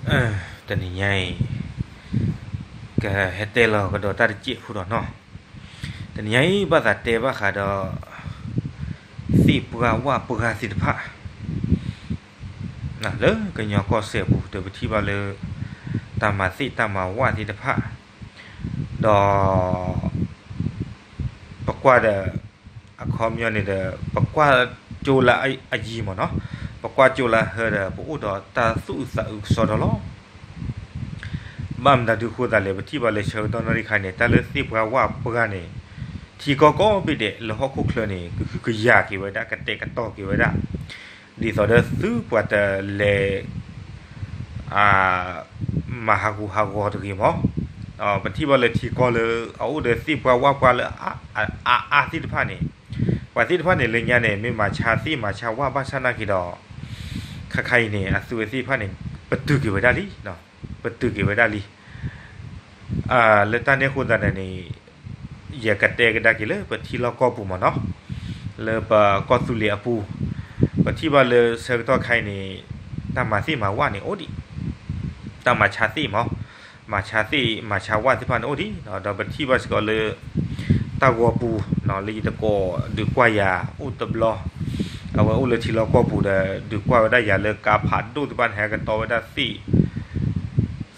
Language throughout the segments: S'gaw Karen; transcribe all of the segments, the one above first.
တနံၤညါအံၤ ကဟဲတဲလီၤကဒီးတၢ်တစဲးဖိဒီးနီၤ, တနံၤညါအံၤဘၣ်သးတဲဘၣ်ဃးဒီး သ့ၣ်ပှၢ်ဝၣ်ပှၢ်သ့ၣ်တဖၣ် လၢကညီကီၢ်စဲၣ်အပူၤ ဒီးပထံၣ်ဘၣ်လၢ တၢ်မၤသ့ၣ်တၢ်မၤဝၣ်သ့ၣ်တဖၣ် ဒီး ပကွၢ်ဒီး အခီပညီန့ၣ်ဒီး ပကွၢ်ကၠိလၢအယံၤမ့ၢ်နီၤ, ပကွၢ်ကၠိလၢအဟၢဒီး ပအိၣ်ဒီးတၢ်သူၣ်အုးသးအုးကစီဒီလီၤ. ဘၣ်မတၤဒုးအဃိသတးလဲၣ် ပထံၣ်ဘၣ်လၢဆၢကတီၢ်နီၣ်ရံၣ်ခါန့ၣ် တၢ်လၢသ့ၣ်ပှၢ်ဝၣ်ပှၢ်န့ၣ် ထံကီၢ်ကိးဘ့ၣ်ဒဲးလၢဟီၣ်ခိၣ်ချၢန့ၣ် ကဟုကယာ်က့ၤဝဲဒၣ် ကတဲာ်ကတီၤက့ၤဝဲဒၣ် ဒ်သိးဒီးသုပှၤတလဲၤ မၤဟးဂူာ်ဟးဂီၤတဂ့ၤမ့ၢ်, ပထံၣ်ဘၣ်လၢထံကီၢ်လၢအအိၣ်ဒီးသ့ၣ်ပှၢ်ဝၣ်ပှၢ်လၢအအါအါသ့ၣ်တဖၣ်န့ၣ်, ပှၤသ့ၣ်တဖၣ်န့ၣ်လၢညါန့ၣ် မ့ၢ်မၤဆါသ့ၣ်မၤဆါဝၣ်ဘၣ်ဆၣ်နာ်က့ၤဒီး ခါခါအံၤန့ၣ် အသုဝဲသ့ၣ်တဖၣ်န့ၣ် ပတုာ်က့ၤဝဲဒၣ်လံ, ပတုာ်က့ၤဝဲဒၣ်လံ. လၢတၢ်န့ၣ်အဃိသတးန့ၣ် ယကတဲကဒါက့ၤလၢပထံလီၢ်ကီၢ်ပူၤမ့ၢ်နီၤ, လၢပကီၢ်သူလ့ၤအပူၤ, ပထံၣ်ဘၣ်လၢဆၢကတီၢ်ခါအံၤန့ၣ် တၢ်မၤသ့ၣ်မၤဝၣ်န့ၣ်အိၣ်ဒံး, တၢ်မၤဆါသ့ၣ်မ့ၢ်, မၤဆါသ့ၣ်မၤဆါဝၣ်သ့ၣ်တဖၣ်န့ၣ်အိၣ်ဒံး, ဒီးပထံၣ်ဘၣ်စ့ၢ်ကီးလၢ တၢ်ဂီၤပူၤ လၢယတကိးဒုးကွၢ်ယၤအိၣ်တဘျီ, အဝဲအိၣ်လၢထံလီၢ်ကီၢ်ပူၤဒီး ဒုးကွၢ်ဝဲဒၣ်ယၤလၢကါဖးဒိၣ်သ့ၣ်တဖၣ်န့ၣ် ဟဲကတီၤဝဲဒၣ်သ့ၣ်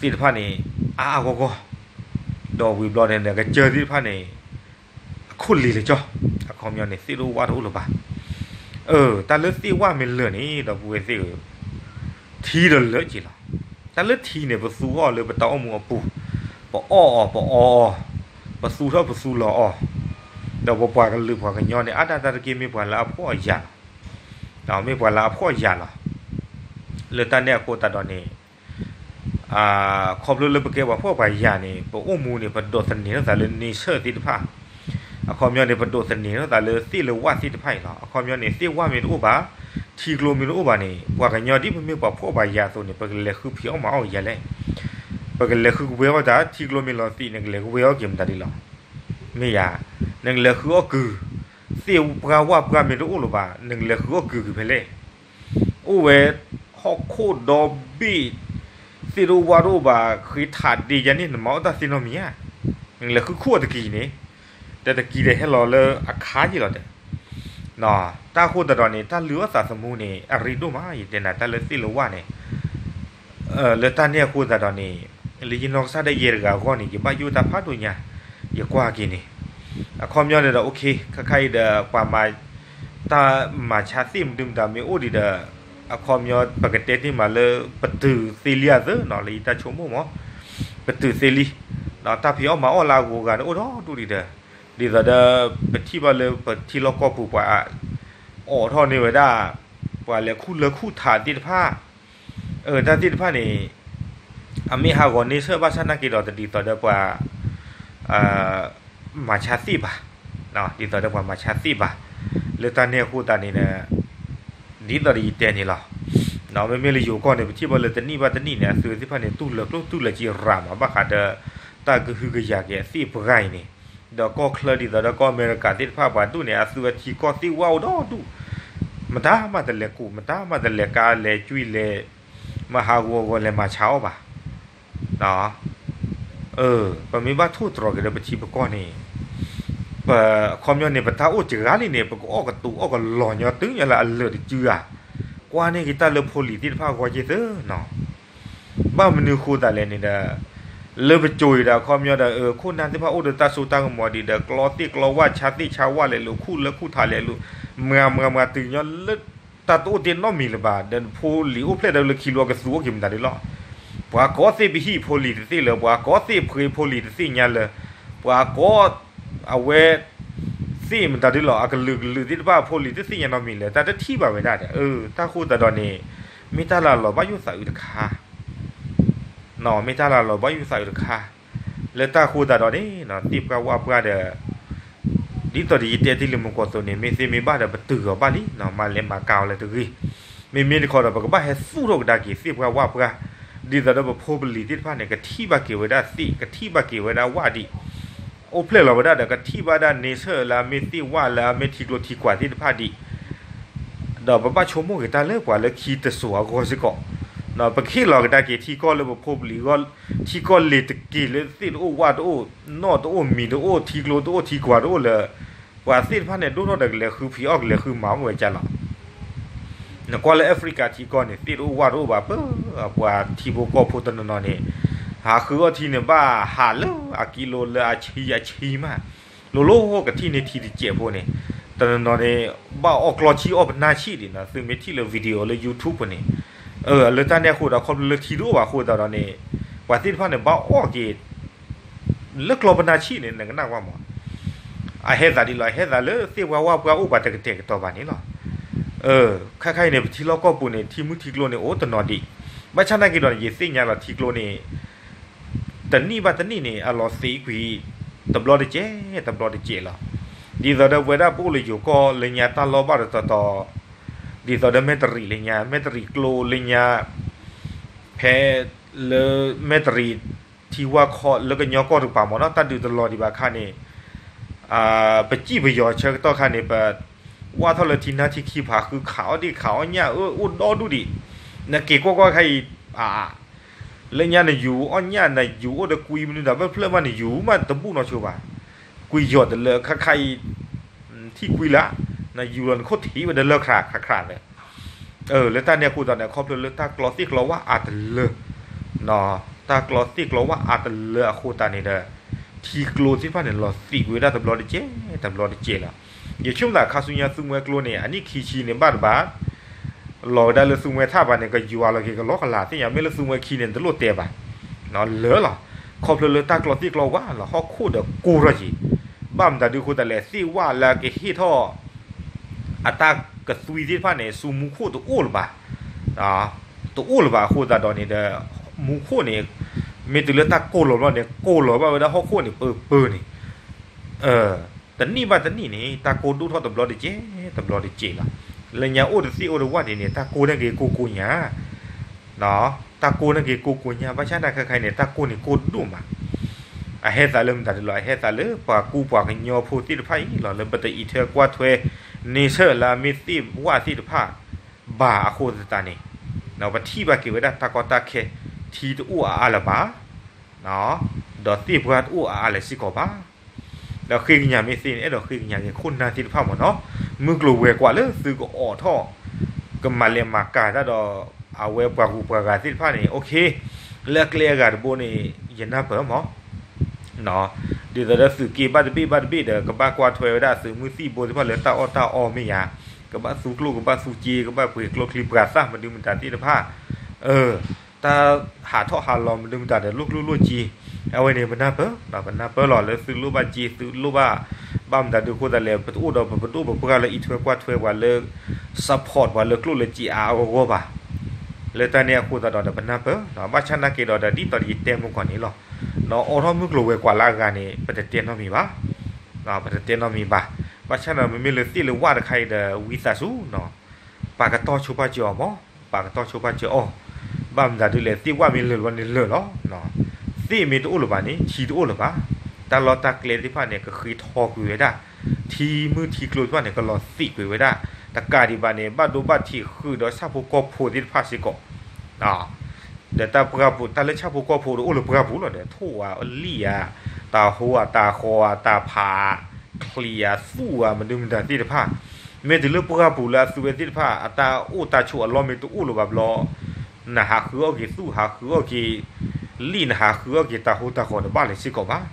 သ့ၣ်တဖၣ်န့ၣ် အါအါဂီၢ်ဂီၢ်, ဒီးဝံၤဘျီန့ၣ် ကစၢၢ်သ့ၣ်တဖၣ်န့ၣ် အခိၣ်လံၤလၢကၠီ, အခီပညီန့ၣ် သ့ၣ်တအိၣ်ဝၣ်တအိၣ်လၢၤဘၣ်. တၢ်လၢသ့ၣ်ဝၣ်မ့ၢ်လၢာ်န့ၣ် ဒီပုၢ်ဝဲၢ်သ့ၣ်ဧၢ, ထံဒီးလၢာ်က့ၤလီၤ. တၢ်လၢထံန့ၣ် ပသူအီၤလၢပတၢ်အိၣ်မူအပူၤ, ပအီၣ်အီၤ ပအီအီၤ, ပသူထီၣ်ပသူလီၤအီၤ, ဒီးပပှၤကလုာ်ပှၤကညီန့ၣ် အါဒၣ်တၢ်တက့ၢ် မ့ၢ်ပှၤလၢအဖှီၣ်အယာ်လီၤ, မ့ၢ်ပှၤလၢအဖှီၣ်အယာ်လီၤ. လၢတၢ်န့ၣ်အဃိသတးဒီးန့ၣ် ခီဖျိလၢပကဲပှၤဖှီၣ်ပှၤယာ်န့ၣ် ပအိၣ်မူန့ၣ် ပဒိးသန့ၤထီၣ်သးလၢ nature သ့ၣ်တဖၣ်, အခီပညီန့ၣ် ပဒိးသန့ၤထီၣ်သးလၢသ့ၣ်လၢဝၣ်သ့ၣ်တဖၣ်အံၤလီၤ. အခီပညီန့ၣ် သ့ၣ်ဝၣ်မ့ၢ်တအိၣ်ဘၣ်, ထံကျိမ့ၢ်တအိၣ်ဘၣ်န့ၣ် ပှၤကညီဒ်ပမ့ၢ်ပှၤဖှီၣ်ပှၤယာ်အသိးန့ၣ် ပကလဲၤဃုဖံးအီၣ်မၤအီၣ်ကယၤလဲၣ်. ပကလဲၤဃုကဝဲၤအီၣ်တၢ် ထံကျိမ့ၢ်လီၤသံးန့ၣ် ကလဲၤကဝဲၤအီၣ်က့ၤမတၤဒ်လီၤ. မ့ၢ်ယၤ, နကလဲၤဃုအီၣ်ကုၢ်, သ့ၣ်ပှၢ်ဝၣ်ပှၢ်မ့ၢ်တအိၣ်လၢၤဘၣ် နကလဲၤဃုအီၣ်ကုၢ်က့ၤဖဲလဲၣ်. အိၣ်ဝဲ ဟီၣ်ခိၣ်ဒီဘ့ၣ် သ့ၣ်တအိၣ်ဝၣ်တအိၣ်ဘၣ် ဃ့ထးဒ့ယၤန့ၣ် နမၤအီၣ်တၢ်သ့နီတမံၤဧါ. နကလဲၤဃုခိၣ်အီၣ်တက့ၢ်န့ၣ်, တၢ်တက့ၢ်ဒီးဟဲလီၤလၢအခါက့ၤလီၤတဲ. တၢ်အဃိသတးဒီးန့ၣ် တၢ်လုၢ်အီၣ်သးသမူန့ၣ် အရ့ဒိၣ်မး ယတဲနၤ တၢ်လၢသ့ၣ်လၢဝၣ်န့ၣ် လၢတၢ်န့ၣ်အဃိသတးဒီးန့ၣ် လၢယနီၢ်ကစၢ်ဒၣ်ယဲတဂၤအဂီၢ်န့ၣ် ယဘၣ်ယိၣ်တၢ်ဖးဒိၣ်ညါ, ယကွၢ်က့ၤန့ၣ်, အခီပညီန့ၣ်ဒီး okay ခါခါအံၤဒီး ပှၤမၤ တၢ်မၤဆါသ့ၣ်မနုၤမတၤမ့ၢ်အိၣ်ဒံးဒီး အခီပညီ ပကတဲတ့ၢ်မးလၢ ပတုာ်သ့လံအသိးနီၤ လၢယတၢ်ဆိကမိၣ်မး, ပတုာ်သ့လံ, ဒီးတၢ်ဖံးအီၣ်မၤအီၣ်လၢအဂုၤအဂၤန့ၣ်အိၣ်ဒီဒူၣ်ဒံးဒီး ဒ်သိးဒီး ပထံၣ်ဘၣ်လၢပထံလီၢ်ကီၢ်ပူၤပှၤ အိးထီၣ်န့ၢ်ဝဲဒၣ် ပှၤလဲၤခူၣ်လၢခူၣ်ထးသ့ၣ်တဖၣ်, တၢ်သ့ၣ်တဖၣ်န့ၣ် အမ့ၢ်ဟးဂီၤန့ဆၢၣ်ဘၣ်ဆၣ်နာ်က့ၤဒီး တဒ်သိးဒီးပှၤ မၤဆါသ့ၣ်ဘၣ်, ဒ်သိးဒီးပှၤမၤဆါသ့ၣ်ဘၣ်, လၢတၢ်န့ၣ်အဃိသတးန့ၣ် ဒ်သိးဒီးယတဲန့ၣ်လီၤ. မ့မ့ၢ်လၢယိၤကီၢ်န့ၣ် ပထံၣ်ဘၣ်လၢတနံၣ်ဘၣ်တနံၣ်န့ၣ် အသုးသ့ၣ်တဖၣ်န့ၣ် တူၢ်လၢာ်ကျိၣ်တူၢ်လၢာ်ကံရၤမး ဘၣ်ဃးဒီး တၢ်ကဟုကယာ်က့ၤအသ့ၣ်ပှၢ်အံၤန့ၣ်, ဒီးကီၢ်ချၢဒ်သိးဒီးကီၢ်အမဲရကၤသ့ၣ်တဖၣ်ပှၤဒူၣ်န့ၣ် အသုးအထံကီၢ်သ့ၣ်ဝၣ်အိၣ်ဒီဒူၣ်, မတၤမးတလဲၤကူး မတၤမးတလဲၤကါလဲၤကွံလဲၤ မၤဟးဂူာ်အဂီၢ်လဲၤမၤဆါအီၣ်ဘၣ်. ပမ့ၢ်ဘၣ်ထိၣ်သတြီၤက့ၤဒီးပထံပကီၢ်န့ၣ်, ပ အခီပညီန့ၣ် ပတၢ်အိၣ်စှၤလံန့ၣ် ပကအီၣ်ကတူးအီၣ်ကလီၤညီတုၤညီလၢအလၢာ်တစုဧါ, ကွၢ်န့ၢ်က့ၤတၢ်လၢဖိလံၤသ့ၣ်တဖၣ်အဂီၢ်က့ၤသ့နီၤ. ဘၣ်မနုၤဃိသတးလဲၣ်န့ၣ်ဒီး လၢပစိၤအံၤဒီး အခီပညီဒီး ခိၣ်နၢ်သ့ၣ်တဖၣ်အိၣ်ဒီးတၢ်စိတၢ်ကမီၤဒံးဒီး ကျီသ့ၣ်ကျီဝၣ် ဆါသ့ၣ်ဆါဝၣ်လဲၤလိာ် ခူၣ်လၢခူၣ်ထးလဲၤလိာ် မၤမၤမၤတုၤညီလၢ တၢ်တအိၣ်တ့ၢ်နီတမံၤလၢၤဘၣ်ဒီး ဖိလံၤအိၣ်ဖျဲၣ်ဒီးလၢခံလီၤကသူအိၣ်က့ၤမတၤဒ်လီၤ. ပှၤကိးသ့ၣ်ပဟံၣ်ဖိလံၤတသ့လၢၤ ပှၤကိးသ့ၣ်ဖှ့ဖိလံၤတသ့ၣ်ညါလၢၤ ပှၤကိး အဝဲ သ့ၣ်မတၤဒ်လီၤ အကလုာ်ကလုာ်သ့ၣ်တဖၣ်ဖိလံၤတသ့ၣ်ညါနီတမံၤလၢၤ တၢ်တထံၣ်ဘၣ်ဝဲဒၣ်ဒီး တၢ်ဃိသတးဒီးန့ၣ် မ့ၢ်တၢ်လၢအလီၤဘၣ်ယိၣ်သးအုးတခါ မ့ၢ်တၢ်လၢအလီၤဘၣ်ယိၣ်သးအုးတခါ လၢတၢ်ဃိသတးဒီးန့ၣ် သ့ၣ်ပှၢ်ဝၣ်ပှၢ်ဒီး ဒ်သိးဒီးယတဲတ့ၢ်လံမုၢ်ကီၢ်သိးန့ၣ် မ့ၢ်သ့မ့ၢ်ဘၣ်ဒီး ပတုာ်အီၤဘၣ်လံ မၤလဲၤမၤကၤအီၤလၢတဂ့ၤ. မ့မ့ၢ်တခီဒီး ပကဘၣ်ဟဲသူၣ်ထီၣ်ကဒါက့ၤသ့ၣ်ပှၢ်ဝၣ်ပှၢ် ဒ်သိးဒီးပဖိပလံၤသ့ၣ်တဖၣ်န့ၣ် ကထံၣ်ဘၣ်က့ၤဝဲဒၣ်သ့ၣ် ကထံၣ်ဘၣ်က့ၤဝဲဒၣ်ဝၣ်ဒံး အိၣ်ဖျဲၣ်လီၤဝဲဒၣ်ဒီး ကထံၣ်ဘၣ်ဒၣ်န့ဆၢၣ်လၢအမ့ၢ်သ့ၣ်ဝၣ်လၢအမ့ၢ်ထံကျိထံကွၢ်သ့ၣ်တဖၣ်ဒံး ဒီးပဘၣ်ဆိကမိၣ်က့ၤတၢ်လၢပှၤလၢခံတစိၤအဂီၢ်စ့ၢ်ကီး ပကဟ့ၣ်လီၤကဒါက့ၤထံကီၢ်လၢပဖိပလံၤအဂီၢ်, ထံကီၢ်လ့ၤတက့ၤလၢသ့ၣ်တအိၣ်ဝၣ်တအိၣ်, နီၣ်တအိၣ်မံၤတအိၣ်, ထံကျိတအိၣ်ထံကွၢ်တအိၣ်လၢ ပှၤသ့ၣ်တဖၣ်န့ၣ် ဒိၣ်ထီၣ်ဒီးကလဲၤဃုဖံးအီၣ်ကလဲၤဃုမၤအီၣ်ဝဲကလီၤ. နကွၢ်လၢ Africa ထံကီၢ်န့ၣ် သ့ၣ်တအိၣ်ဝၣ်တအိၣ်ဘၣ်, ပှၤထံဖိကီၢ်ဖိတနီၤနီၤန့ၣ် ဟးဃုအီၣ်ထံန့ၣ် ဘၣ်ဟးလၢအကံလိလၢအဆံအဆံမး, လိၤလိၤကထံၣ်န့ၢ်ထံတစဲးဖိန့ၣ်, တနီၤနီၤန့ၣ် ဘၣ်အီၣ်ကျီဆံၣ်အီၣ်ပနၢ်ဆံၣ်ဒံးနီၤ, သုမ့ၢ်ထံၣ်လၢ video လၢ YouTube န့ၣ်, လၢတၢ်န့ၣ်အဃိဒီး ခီဖျိလၢထံတအိၣ်ဘၣ်အဃိသတးဒီးန့ၣ် ပှၤသ့ၣ်တဖၣ်န့ၣ် ဘၣ်အီၣ်က့ၤ လၢကျီပနၢ်ဆံၣ်န့ၣ် နကနၣ်ကွၢ်မး, အဟဲသးဒ်လီၤ, အဟဲသးလၢသ့ၣ်ပှၤဝၣ်ပှၤအိၣ်ပှၤတကတဲာ်ကတီၤဘၣ်န့ၣ်လီၤ. ခဲခါအံၤန့ၣ် ပထံလီၢ်ကီၢ်ပူၤန့ၣ် ထံမုၢ်ထံကျိန့ၣ် အိၣ်တနီၤဒံး, ဘၣ်ဆၣ်နာ်က့ၤဒီးန့ၣ် ယသ့ၣ်ညါလီၤ ထံကျိန့ၣ် တနံၣ်ဘၣ်တနံၣ်န့ၣ် အလီၤသံးကွံာ် တဘျီတစဲး တဘျီတစဲးလီၤ. ဒ်သိးဒီးပဝဲဒၣ်ပအိၣ်လၢယိၤကီၢ်လၢညါ တၢ်လီၢ်ဘၣ်တတီၤတီၤ, ဒ်သိးဒီးမဲၢ်တရံးလၢညါ, မဲၢ်တရံးကျိလၢညါ, ဖဲလၢမဲၢ်တရံး ထံဝၣ်ခီလၢကညီကီၢ်တကပၤမ့ၢ်နီၤ, တၢ်ဒုးတလီၤဒံးဘၣ်ခါန့ၣ် ပစံၣ်ပယီၤဆၢကတီၢ်ခါန့ၣ် ပဝၣ်ထီၣ်လၢထံနါထံခံဖးဃု ခးအီၣ်ဒံး ခးအီၣ်ညၣ် အိၣ်ဒီဒူၣ်ဒံး, နက့ၤကွၢ်ကွၢ်ခါအံၤ လၢညါနယူၤအီၣ်ညၣ် နယူၤအိၣ်ဒီးကွံ မနုၤဒၣ်ဘၣ်ဖျၢၣ်မး နယူၤမးတဘူၣ်နီၢ်ဆိဘၣ်, ကွံယီၤတလၢ ခဲခါအံၤ ထံၣ်ကွံလၢ နယူၤလီၤနခိၣ်ထံးဝဲဒီးလၢခရးခရးခရးလၢ လၢတၢ်န့ၣ်အဃိသတးန့ၣ် ခီဖျိလၢတၢ်ကျီသ့ၣ်ကျီဝၣ်အါတလၢ တၢ်ကျီသ့ၣ်ကျီဝၣ်အါတလၢအဃိသတးန့ၣ်ဒီး ထံကျိသ့ၣ်တဖၣ်န့ၣ် လီၤသံးကွံာ်ဝဲဒၣ်တဘျီတစဲး တဘျီတစဲးလီၤ. ယဆိကမိၣ်သးခါဆူညါသူမှဲကျိန့ၣ် အနံၣ်ခံဆံန့ၣ်ဘၣ်တဘၣ် လီၤဝဲဒၣ်လၢသူမှဲထၣ်ဘၣ်န့ၣ် ကယွၤလီၤက့ၤကလီကလး သ့ၣ်ညါ မ့ၢ်လၢသူမှဲခံန့ၣ် တလိၣ်တဲဘၣ် လၢာ်လီၤ. ခီဖျိလၢတၢ်ကျီသ့ၣ်ကျီဝၣ်လီၤ ဟီၣ်ခိၣ်ဒီးကိၢ်ထီၣ်က့ၤ ဘၣ်မတၤဒုးအဃိသတးလဲၣ် သ့ၣ်ဝၣ်လၢအကဟ့ၣ်ထီၣ် အတၢ်ကသွံသ့ၣ်တဖၣ်န့ၣ် ဆူမူခိၣ်တအိၣ်လၢၤဘၣ်, တအိၣ်လၢၤဘၣ်အဃိသတးဒီးန့ၣ်ဒီး မူခိၣ်န့ၣ် မ့ၢ်တုၤလၢတၢ်ကိၢ်လီၤဘျီန့ၣ် ကိၢ်လီၤဘၣ်ဝဲဒၣ်ဟီၣ်ခိၣ်န့ၣ် ပၢပၢန့ၣ် တနံၣ်ဘၣ်တနံၣ်န့ၣ် တၢ်ကိၢ်ဒိၣ်ထီၣ်တဘျီတစဲး တဘျီတစဲးလီၤ. လၢညါအိၣ်တသ့ၣ်အိၣ်တဝၣ်ဒ်န့ၣ် တၢ်ကိၢ်န့ၣ်က့ၤကိၢ်ကိၢ်ညါ တၢ်ကိၢ်န့ၣ်က့ၤကိၢ်ကိၢ်ညါ ဘၣ်ဆၣ်နာ်ခဲခါအံၤန့ၣ် တၢ်ကိၢ်န့ၣ်ကိၢ်ဒိၣ်မး အဟဲသးလၢမတၤဒုးလီၤ အဟဲသးလၢပှၤကူပှၤကညီဖိသ့ၣ်တဖၣ်အံၤလီၤ လၢပတအံးထွဲကွၢ်ထွဲန့ဆၢၣ်လၢအမ့ၢ်သ့ၣ်ဝၣ်သ့ၣ်တဖၣ်ဘၣ်အဃိသတးန့ၣ် ပထံၣ်ဘၣ်က့ၤဝဲဒၣ်တၢ်ကီတၢ်ခဲ ထံတအိၣ်အါအါလၢၤဘၣ် ဒီးသ့ၣ်ပှၢ်တအိၣ်အါအါလၢၤစ့ၢ်ကီးဘၣ် ဒီးဃ့ကညးမ့ၢ်သ့န့ၣ် အဲၣ်ဒိးဃ့ကညးက့ၤခိၣ်နၢ်သ့ၣ်တဖၣ်မ့ၢ်နီၤ, မုၢ်ကျိၤဝဲၤကွာ်လၢသုကအိးထီၣ် ကမၤလဲၤမၤကၤတၢ်ဒီး အဝဲပှၤဂုၤပှၤဂၤသ့ၣ်တဖၣ်န့ၣ် okay လၢအကျဲအဂၤတဘိန့ၣ် ယနၢ်ပၢၢ်မး ဒ်သိးဒီးသုးက့ဘၣ်တဘ့ၣ်ဘၣ်တဘ့ၣ်ဒီး ကဘၣ်ကွၢ်ထွဲဝဲဒၣ်သုးမုၢ်သံၣ်ဘိသ့ၣ်တဖၣ်လၢတၢ်အီၣ်တၢ်အီမ့ၢ်ယၤ, ကဘၣ်သူကျိၣ်ကဘၣ်သူစ့ ကဘၣ်ပှ့ၤကျိချံပှၤသၣ်မနုၤမတၤသ့ၣ်တဖၣ်, တၢ်ဟးထီၣ်ဟးလီၤမနုၤမတၤဒီး လိၣ်ကျိၣ်လိၣ်စ့, အဝဲန့ၣ်ပနၢ်ပၢၢ်, ပနၢ်ပၢၢ်လီၤလၢသုလိၣ်ဘၣ်စ့ သုလိၣ်ဘၣ်, ဘၣ်မတၤဒုးအဃိသတးလဲၣ် ပတအိၣ်ဒီးပပဒိၣ်ပပှၢ်လၢအံးထွဲကွၢ်ထွဲပှၤလၢ support ပှၤလၢကျိၣ်လၢစ့အါအါဂီၢ်ဂီၢ်ဘၣ်. လၢတၢ်န့ၣ်အဃိသတးဒီးပနၢ်ပၢၢ်, ဘၣ်ဆၣ်နာ်က့ၤဒီးဒ်သိးယတဲမုၢ်ကီၢ်န့ၣ်လီၤ, အိးထီၣ်မုၢ်ကျိၤဝဲၤကွာ်လၢအဂၤန့ၣ် ပတတဲနီတမံၤဘၣ် ပတတဲနီတမံၤဘၣ်. ဘၣ်ဆၣ်ဒီးမ့မ့ၢ်လၢသ့ၣ်လၢဝၣ်တခါအံၤဒီး ဝံသးစူၤနီၤ, ပာ်ကတီၢ်ဆိပာ်စၢၤအီၤမး, ပာ်ကတီၢ်ဆိပာ်စၢၤအီၤ, ဘၣ်မတၤဒ်လဲၣ် သ့ၣ်ဝၣ်မ့ၢ်လၢာ်လီၤန့ၣ်လၢာ်လီၤ, သ့ၣ်မ့ၢ်တအိၣ်လၢၤဘၣ်န့ၣ် ထံတအိၣ်လၢၤဘၣ်, တၢ်လီၢ်တၢ်ကျဲသ့ၣ်တဖၣ်န့ၣ် ကဃ့ထီကွံာ်ဝဲဒၣ်, ထံမုၢ်ထံကျိသ့ၣ်တဖၣ်န့ၣ် ကလီၤသံးကွံာ်ဝဲဒၣ်, တကးဒံးဘၣ်န့ၣ် ဘၣ်ဒိဘၣ်ထံးဃုာ်ဒီးဆၣ်ဖိကီၢ်ဖိသ့ၣ်တဖၣ်စ့ၢ်ကီး ဒီးတၢ်ပှၢ်ပူၤ တၢ်လၢဆၣ်ဖိကီၢ်ဖိတအိၣ်လၢပှၢ်ပူၤလီၤဒီး ထိၣ်ဝဲလံၣ်ဧါ, တၢ်ဟိဧါ တၢ်ဃီဧါ တၢ်ဖးဧါ, ချံးဧါ သူၣ်ဧါ မနုၤမတၤသ့ၣ်တဖၣ်, မ့ၢ်တုၤလၢပှၢ်ပူၤလၢအသုဝဲသ့ၣ်တဖၣ် အတၢ်အိၣ်တၢ်ဆိးအလီၢ်မ့ၢ်တအိၣ်လၢၤဘၣ်ဘျီ, နဟးဃုအီၣ်က့ၤသူၣ် ဟးဃုအီၣ်က့ၤလံၣ် နဟးဃုအီၣ်က့ၤတၢ်ဟိတၢ်ဃီတဘၣ်လၢၤစ့ၢ်ကီးဘၣ်.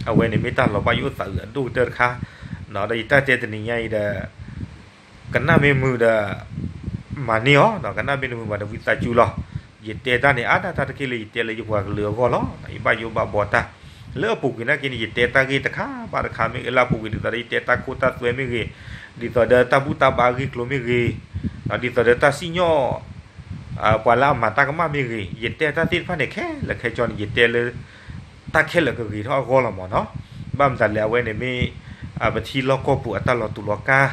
အဝဲန့ၣ်မ့ၢ်တၢ်လီၤဘၣ်ယိၣ်သးအုးအဒိၣ်ကတၢၢ်တခါ, ဒီးယတၢ်တဲတနံၤညါအံၤဒီး ကနၣ်မ့ၢ်မုာ်ဒီး မၤန့ၢ်အီၤ, ကနၣ်မ့ၢ်တမုာ်ဘၣ်ဒီးဝံသးစူၤလီၤ. ယတဲတၢ်န့ၣ် အါဒၣ်တၢ်တက့ၢ်လၢယတဲလၢယပှၤကလုာ်အဂီၢ်လီၤ. ယဘၣ်ယိၣ်ဘၣ်ဘှီတၢ် လၢအပူၤကွံာ်နာ်က့န့ၣ် ယတဲတၢ်ဂ့ၢ်တခါဘၣ်တခါမ့ၢ်ဂ့ၤ, လၢအပူၤကွံာ်ဒ်သိးဒီးယတဲတၢ်ခိတၢ်သွဲမ့ၢ်ဂ့ၤ, ဒ်သိးဒီးတၢ်ဘူၣ်တၢ်ဘါအဂ့ၢ်အကျိၤမ့ၢ်ဂ့ၤ, ဒ်သိးဒီးတၢ်စံၣ်ညီၣ် ပှၤလၢအမၤတၢ်ကမၣ်မ့ၢ်ဂ့ၤ, ယတဲတၢ်သ့ၣ်တဖၣ်န့ၣ် ခဲလၢာ်ခဲဆ့န့ၣ် ယတဲလၢ တၢ်ခဲလၢာ်ကဂ့ၤထီၣ်အဂီၢ်လီၤမ့ၢ်နီၤ. ဘၣ်မတၤလဲၣ် အဝဲန့ၣ်မ့ၢ် ပထံလီၢ်ကီၢ်ပူၤအတၢ်လီၤတူာ်လီၤကာ်,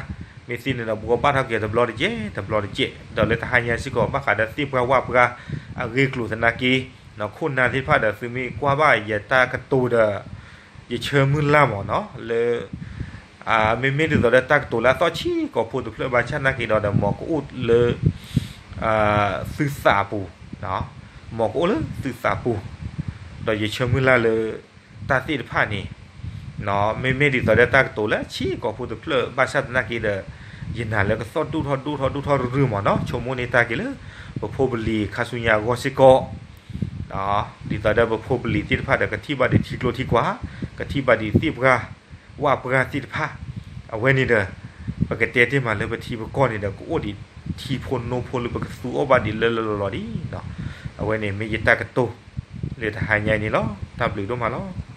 မ့ၢ်သ့န့ၣ်ဒီး ဘှီဘၣ်ထီၣ်က့ၤတဘျီတကဲး တဘျီတကဲး, ဒီးလၢတဟါညါစ့ၢ်ကီး ဘၣ်ဃးဒီးသ့ၣ်ပှၢ်ဝၣ်ပှၢ်အဂ့ၢ်အကျိၤသနာ်က့, ခိၣ်နၢ်သ့ၣ်တဖၣ်ဒီးသုမ့ၢ်ကွၢ်ဘၣ်ယတၢ်ကတိၤဒီး ယဆၢမုၢ်လၢ်မ့ၢ်နီၤ လၢ မ့မ့ၢ်ဒ်သိးဒီးတၢ်ကတိၤလၢအသီၣ်ဆံးကိာ်ဖိတဖျၢၣ်ဘၣ်ဆၣ်နာ်က့ဒီး ဒီးမ်ကအိၣ်လၢ သုသးပူၤ, မ်ကအိၣ်လၢသုသးပူၤ, ဒီးယဆၢမုၢ်လၢ်လၢ တၢ်သ့ၣ်တဖၣ်န့ၣ် မ့မ့ၢ်ဒ်သိးဒီးတၢ်ကတိၤလၢအဆံးကိာ်ဖိတဖျၢၣ် ဘၣ်ဆၣ်သနာ်က့ဒီး ယနာ်လၢကသီၣ်ဒိၣ်ထီၣ်ဒိၣ်ထီၣ်ဒိၣ်ထီၣ်ရုၢ်ရုၢ်မးနီၤ, ဆိကမိၣ်န့ၢ်တၢ်က့ၤလၢ ပဖိပလံၤခါဆူညါအဂီၢ်စ့ၢ်ကီး ဒ်သိးဒီးပဖိပလံၤသ့ၣ်တဖၣ်ဒီး ကထံၣ်ဘၣ်ဒံးထံကျိထံကွာ်, ကထံၣ်ဘၣ်ဒံးသ့ၣ်ပှၢ် ဝၣ်ပှၢ်သ့ၣ်တဖၣ်, အဝဲန့ၣ်ဒီး ပကတဲတ့ၢ်မးလၢပထံပကီၢ်န့ၣ်ဒီး ကအိၣ်ဒံးထံဖိနိဖိလၢပကသူအီၣ်ဘၣ်ဒံးလၢလၢလီၤလီၤဒံး, အဝဲန့ၣ်မ့ၢ်ယတၢ်ကတိၤ လၢတဟါညါအံၤန့ၣ်လီၤ. တၢ်ဘျုးဒိၣ်မးလီၤ.